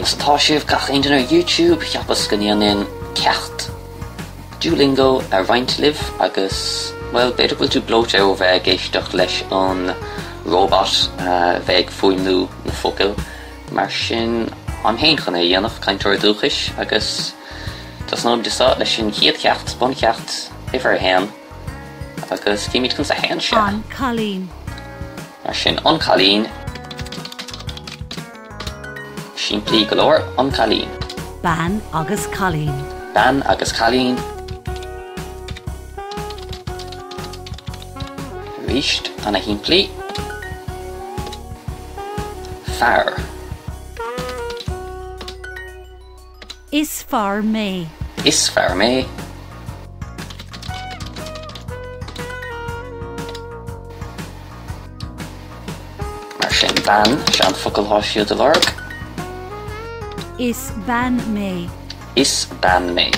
Conas atá sibh gach aon duine ar YouTube? Cheapas go ndéanfainn ceacht Duolingo a roinnt libh agus, bhuel, b'fhéidir go bhfuil tú gleoite ó bheith ag éisteacht leis an robot a bheith ag fuaimniú na focail. Mar sin, táim féin chun é a dhéanamh, cainteoir dúchais, agus tosnóimid anseo leis an chéad cheacht, buncheacht uimhir a haon, agus címid conas a théann sé. An cailín. Mar sin, an cailín. Simplí go leor, an cailín. Bean agus cailín. Bean agus cailín. Arís, ana-shimplí. Fear. Is fear mé. Is fear mé. Mar sin, bean, is é an focal atá siad a lorg. Is bean mé. Is bean mé.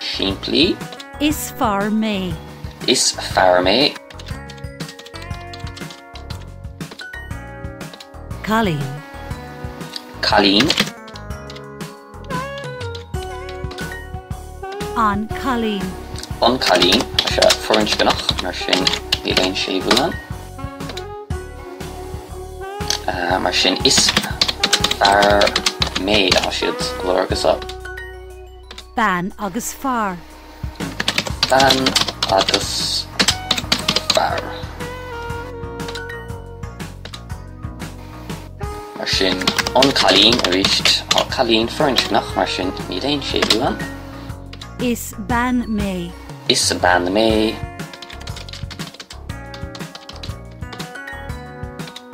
Simplí. Is fear mé. Is fear mé. Cailín. Cailín. An cailín. An cailín. Tá sé firinscneach, mar sin níl aon séimhiú ann. Mar sin is fear mé atá siad a lorg anseo. Bean agus fear. Bean agus fear. Mar sin, an cailín arís. Tá cailín firinscneach, mar sin níl aon séimhiú ann. Is bean mé. Is bean mé.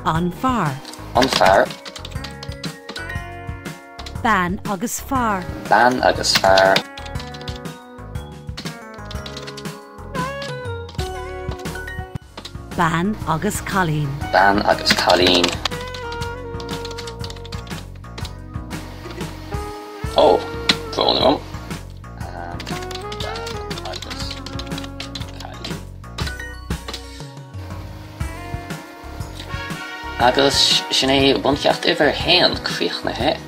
An fear. An fear. Bean agus fear. Bean agus fear. Bean agus cailín. Bean agus cailín. Ó, brón orm. Bean agus cailín. Agus sin é buncheacht uimhir a haon críochnaithe.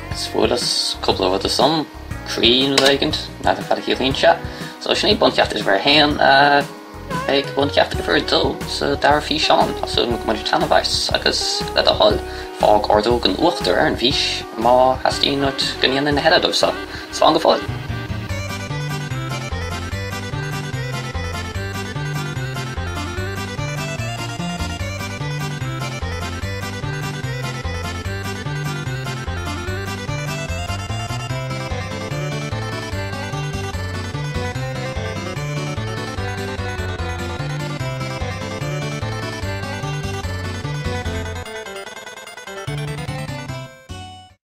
Agus fuaireas cúpla rud asam, croí nó rud éigint, n'fheadar cad a chiallaíonn sé. So sin é buncheacht uimhir a haon, beidh buncheacht uimhir a dó sa dara físeán. Tá súil agam go mbainfidh taitneamh as agus le do thoil, fág ordóg an uachtair ar an bhfís má theastaíonn uait go ndéanfainn a thuilleadh dóibh seo. Slán go fóill!